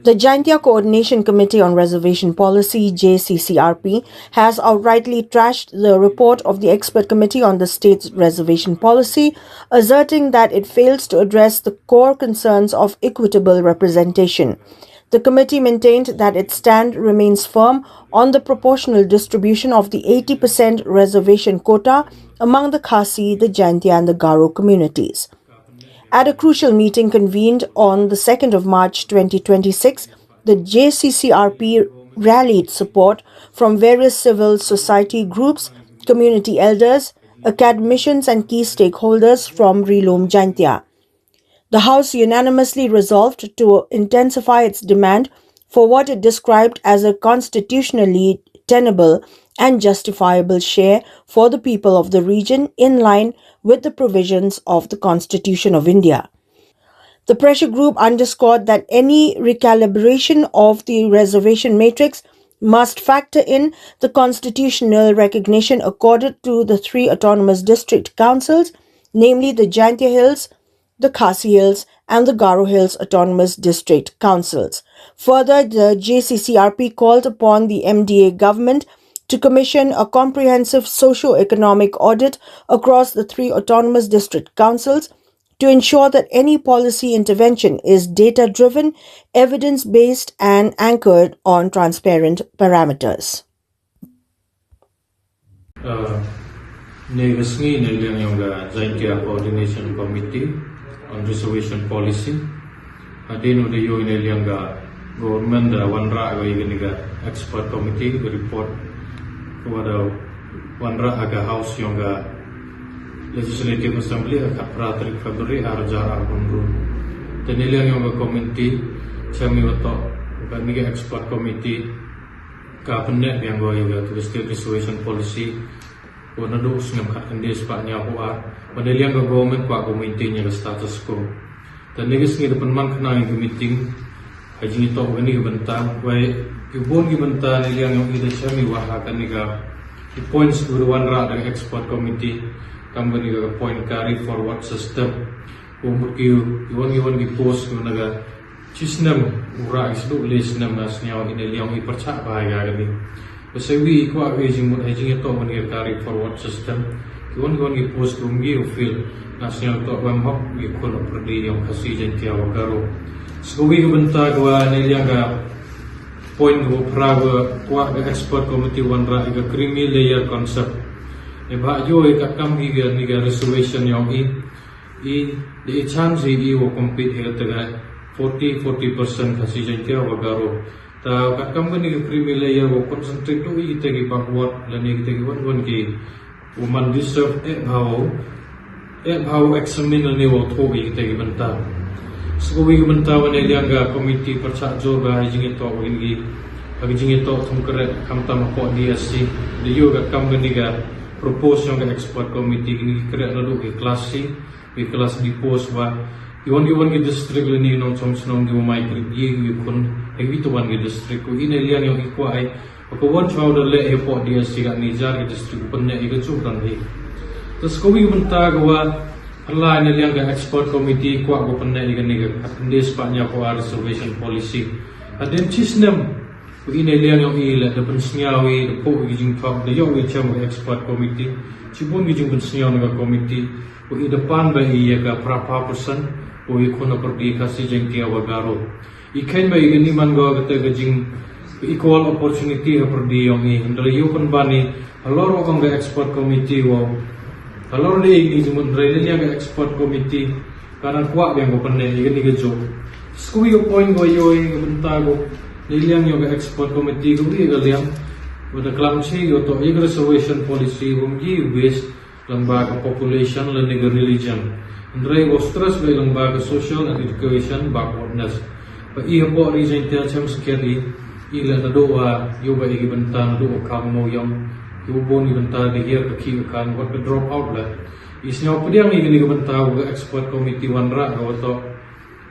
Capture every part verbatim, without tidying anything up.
The Jaintia Coordination Committee on Reservation Policy, J C C R P, has outrightly trashed the report of the Expert Committee on the state's reservation policy, asserting that it fails to address the core concerns of equitable representation. The committee maintained that its stand remains firm on the proportional distribution of the eighty percent reservation quota among the Khasi, the Jaintia, and the Garo communities. At a crucial meeting convened on the second of March twenty twenty-six, the J C C R P rallied support from various civil society groups, community elders, academicians, and key stakeholders from Rilum Jaintia. The House unanimously resolved to intensify its demand for what it described as a constitutionally tenable and justifiable share for the people of the region in line with the provisions of the Constitution of India. The pressure group underscored that any recalibration of the reservation matrix must factor in the constitutional recognition accorded to the three autonomous district councils, namely the Jaintia Hills, the Khasi Hills, and the Garo Hills Autonomous District Councils. Further, the J C C R P called upon the M D A government to commission a comprehensive socio-economic audit across the three autonomous district councils to ensure that any policy intervention is data driven, evidence based, and anchored on transparent parameters. Uh, ne ga sngi ne liang yong ga Jaintia Coordination Committee on Reservation Policy. Hadien u da ïoh ne liang ga government da wanrah ga ïa ga expert committee ga report ko da wanrah ga House yong ga Legislative Assembly ha khatphra tarik February ar hajar arphew hynriew. Te ne liang yong ga committee chami wato ga ni ga expert committee ka pyneh biang go ïa ga State Reservation Policy ko naduh snem khat khyndai spah hynñiewphew ar. Ba ne liang ga government kwah ko maintain ïa ga status quo. Te ne ga sngi da pynman khnang ïa ga meeting ha jingïatoh kani ka bynta, wei ki bun ki bynta ne liang yong i da chami wah ha kani ka ki points ki wanrah da expert committee. Kam kani ka point carry forward system. Ko mut ki wan ki wan ki post ki na ga chi snem u rah ki sduk le snem na sniaw i ne liang i pyrchah ba ha ga kani. Ba sa wi i kwah wi jingmut ha jingïatoh wan ki carry forward system. Ki wan ki wan ki post ki um ki u fill na sniaw to wem hok wi khun u pyrdi yong Khasi Jaintia wa Garo. Sa wi ka bynta ka wa ne liang ka point ka wa phra ka kwah ka expert committee wanrah ka creamy layer concept. E ba yo e ka kam ki ga ni ga reservation yong i. I de i chance i wa compete e ta ga forty forty percent Khasi Jaintia wa Garo. Ta ka kam ka ni ka creamy layer wa concentrate to i ta ki backward la ni ta ki wan wan ki woman deserve e bhaw e bhaw examine la ni wa tho i ta ki bynta. Sa wi ki bynta wa ne liang ka committee pyrchah jor ba ha jingïatoh wa ki ha jingïatoh thung kret khamtam hapoh D S C. De yo ka kam ka ni ka propose yong ka expert committee ki ni kret na du ki class C. Wi class D post wa iwan iwan ki district la ni nongchong chnong ki wa mai kri ye wi khun e wi tu wan ki district ko i ne liang yong i kwah ai. Ko wan chwa da le e po D S C ka ni jar ki district pynne i ka chu dang hi. Te sa wi bynta ka wa hala ne liang ka expert committee kwah ko pynne i ka ni ka khat khyndai spah hynñiewphew ar reservation policy. Hadien chi snem Ko i ne liang yong i le da pynsngew i da pok i jingthok da ïoh i chem ka expert committee. Chibun ki jingpynsngew na ka committee. Ko i da pan ba i ïa ka phra phew percent ko i khun na pyrdi Khasi Jaintia wa Garo. I khein ba i kani man go kata ka jing equal opportunity ha pyrdi yong i. Hynrei ïoh pynban i halor wa ong ka expert committee wa halor de i ni jingmut hynrei ne liang ka expert committee. Ka dang kwah biang ko pynne i kani ka jok. Sa wi ka point ko ïoh i ka bynta ko ne liang ïoh ka expert committee ko wi ka liang. Wa da klam chi ïoh to i ka reservation policy wom i waste lyngba ka population lane ka religion. Hynrei wa stress ba lyngba ka social and education backwardness. Ba i hapoh ri Jaintia chem skhiat i i la naduh wa ïoh ba i ka bynta naduh wa kam mo yong. Ïoh bun i bynta ka hiar ka khi ka kan wat ka drop out la. I sngew pdiang i kani ka bynta ka expert committee wanrah ka wa to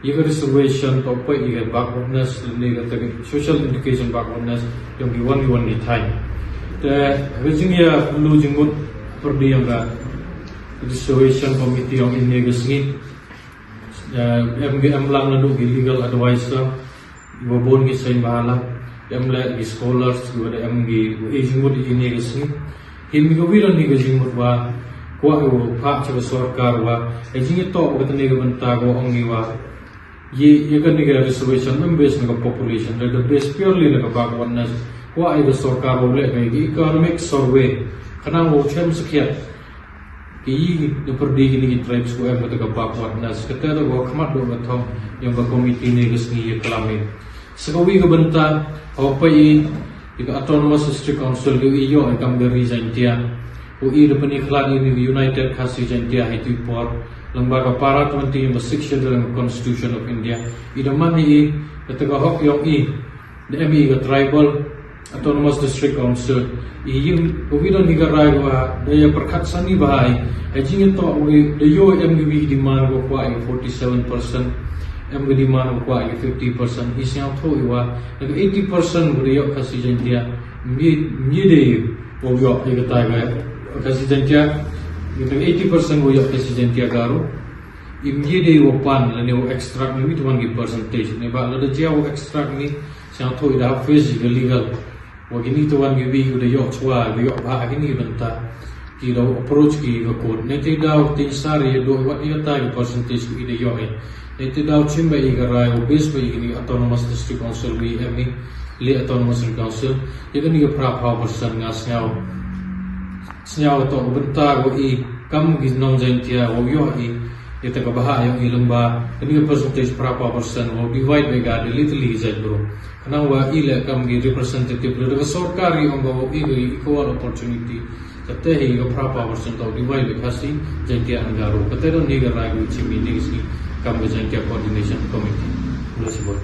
i ka reservation to poi i ka backwardness ne ka ta social education backwardness yong ki wan ki wan ki thaiñ. Te ka jingïa pynlut jingmut pyrdi yong ka reservation committee yong i ne ka sngi. Em ki em lang naduh ki legal advisor. Wa bun ki seng bala em leh ki scholars ki wa da em ki wa i jingmut i ne ka sngi. Him ka wi don ni ka jingmut wa kwah i wa phah cha ka sorkar wa i jingitoh wa ka tane ka bynta wa ong i wa ye ye ka ni ka reservation em base na ka population, da da base purely na ka backwardness. Kwah i ka sorkar wa leh ka economic survey khnang wa chem sakhiat ki yi na pyrdi ki ni ki tribes ko em kata ka backwardness. Kata da ko khmat do ka thong yang ka committee ne ka sngi ya klam i. Sa ka wi ka bynta, ho pa i, i ka Autonomous District Council ka i yo i kam ka Ri Jaintia. Ko i da pani khlad i ni United Khasi Jaintia hai tu por. Lang ba ka para twenty yang ka Sixth Schedule yang ka Constitution of India. I da man i, kata ka hok yong i, da em i ka tribal Autonomous District Council. I yim ko wi don ni ka rai wa da ya perkat sani bahai. Ai jing to wi da yo em ki wi demand ko kwa i forty seven percent. Em ki demand ko kwa i fifty percent. I siang tho i wa da ka eighty percent ko da yo Khasi Jaintia. Mi mi de ko yo i ka tai ka Khasi Jaintia. Ka eighty percent ko yo Khasi Jaintia Garo. I mi de wa pan la ne wa extract ni mi tuan ki percentage. Ne ba la da jia wa extract ni siang tho i da face i ka legal. Wa kini tuan ki wi u da yo chwa, u da yo ba kini bynta. Ki da approach ki ka court. Ne te da u tin sar i do wat i ta ki percentage ki da yo i. Ne te da u chim ba i ka rai u base ba i kini Autonomous District Council wi em i le Autonomous District Council. I kini ka pra phaw percent nga sngau. Sngau to u bynta ko i kam ki nong Jaintia wa yo i. I ta ka baha yong i lamba. Kini ka percentage pra phaw percent wa divide ba i ka de little i jai bro. Khnang wa i le kam ki representative le da ka sorkar i ong ba wa i ka equal opportunity. Kata hi ka pra phaw percent tau di wai le Khasi Jaintia and Garo. Kata don ni ka rai ka chim i ni ka sngi kam ka Jaintia Coordination Committee. Mula sibol.